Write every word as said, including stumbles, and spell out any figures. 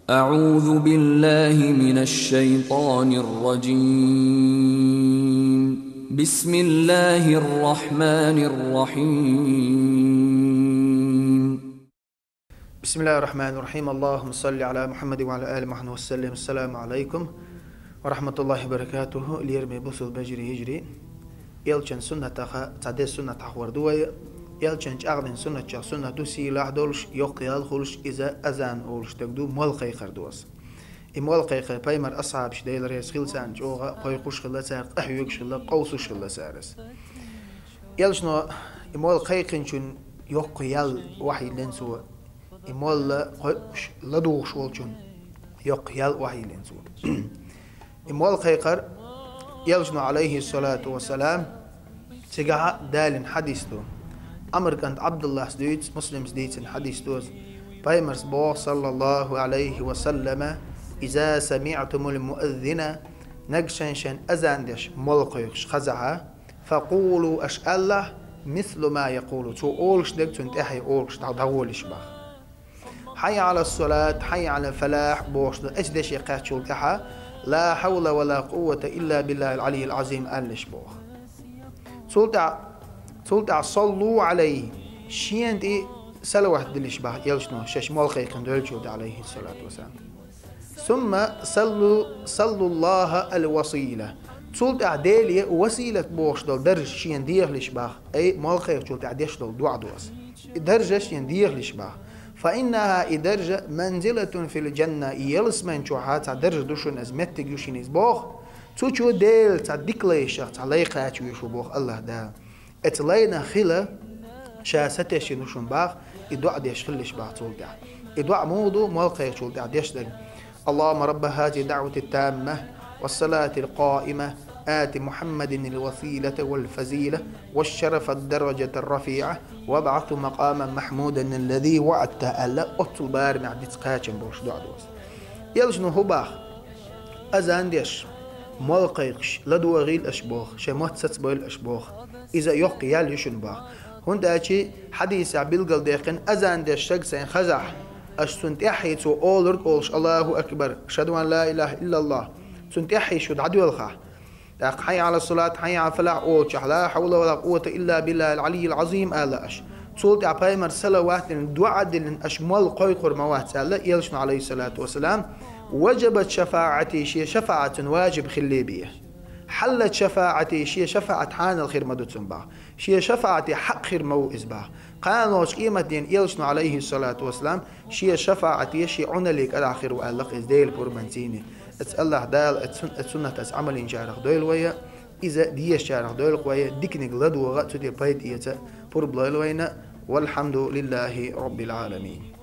أعوذ بالله من الشيطان الرجيم. بسم الله الرحمن الرحيم. بسم الله الرحمن الرحيم. اللهم صل على محمد وعلى آل محمد وسلم. السلام عليكم ورحمة الله وبركاته. Лераме бусул бежри хижри. Элчан суннатаха, цхьа деза суннат хьахор ду вай. Элчан чӀагӀдин суннатчех суннат ду сийлахь долуш, йоккха ял хуьлуш, иза азан олуш дерг ду, мол кхайкхар ду аса. И мол кхайкхар пайхамар асхьабаш, Дела реза хила царна, чӀогӀа кхойкхуш хилла цара, къахьоьгуш хилла, къовсуш хилла цара аса. Элчано и мол кхайкхинчун йоккха ял охьайиллина цо. И мол кхойкхуш, ладугӀуш волчун йоккха ял охьайиллина цо. И мол кхайкхар Элчано, алейхиссалату вассалам, цигахьа далийна хьадис ду. Ӏамр кӀант Ӏабдуллас дуьйцу, Муслимс дийцина хьадис ду иза. Пайхамарс боху, саллаллаху алейхи ва саллама: «Иза самиътумул муаззина», нагахь шайн-шайн азан деш мол кхойкхуш хезахьа, «факъулу», аша алахь, «мислу ма якъулу», цо олуш дерг цунна тӀаьхье олуш дӀа-, дӀагӀолаш баха. «Хьайя Ӏала ссалат, хьайя Ӏала фалахь», бохуш ду, эцу деше кхаьччул тӀаьхьа, «ла хьавла ва ла къуввата илла биллахил Ӏалиййил Ӏазим», аллаш боху. Цул тӀаьхьа, цул тӀаьхьа, «саллу Ӏалайхи», шена тӀе салават дилиш баха Элчано, шаьш мол кхайкхина доьлчул тӀаьхьа, алейхиссалату вассалам. «Сумма саллу, саллуллаха аль-васила». Цул тӀаьхьа Деле василат бохуш долу даржа шена дехалиш баха, ай, мол кхайкхачул тӀаьхьа деш долу доӀа ду аса. И даржа шена дехалиш баха. «Фа иннаха», и даржа, «манзилатун фил джанна», и ялсаман чохьа цхьа даржа ду шуна, иза меттиг ю шуна иза боху. Цу чу Дела цхьа дика лайшах цхьа лай кхача везаш ву боху Аллах Дала. Эцу лайнах хила ша сатесна ду шуна баха, и доӀа деш хилалаш баха цул тӀаьхьа. И доӀа муха ду, мол кхайкхачул тӀаьхьа деш дерг. «Аллахумма рабба хазихи ддаъвати ттамма, вассалати лкъаима, ати Мухаммадин лвасилата валфазила, вашшарафа ддаражата ррафиъа, вабгӀасху макъаман махьмудан аллази ваъадта», аьлла, оццул барамехь диц кхачам болуш доӀа ду аса. Элчано хӀун баха? Азан деш, мол кхайкхуш, ладогӀийла аша боху, шайн мотт сацабойла аша боху. Иза йоккха ял ю шуна боху. ХӀунда аьлча хьадисехь билгалдаьккхина, азан деш стаг сайна хезахь, аша цунна тӀаьхье цо олург олуш: «Аллаху акбар, ашхаду ан ла илаха иллаллах». Цунна тӀаьхье шу дӀадоьлхахь, тӀаккха «хьайя Ӏала ссалат, хьайя Ӏала фалахь» олучохь «ла хьавла ва ла къуввата илла биллахил Ӏалиййил Ӏазим» ала аша. Цул тӀаьхьа пайхамар салават диллина, доӀа диллина аша мол кхойкхур ма вац аьлла Элчано, алейхиссалату вассалам, «важабат шафаъати», шен шафаӀат цунна важиб хилла бен. «Хьаллат шафаъати», шен шафаӀат хьанал хир ма ду цунна баха. Шен шафаӀате хьакъ хир ма ву иза баха. Кхана лоцу къематдийнахь Элчано, алейхиссалату вассалам, шен шафаӀате шен Ӏуналле кӀадахь хир ву аьлла иза Делан пурбанца. Эцу Аллах Дала эцу сун-, эцу суннатаца Ӏамал йинчарах дойла вай, иза дезачарах дойла вай, диканиг ладогӀа а, цу тӀе пайда эца а пурба лойла вайна. Валхьамду лиллахи раббил Ӏаламин.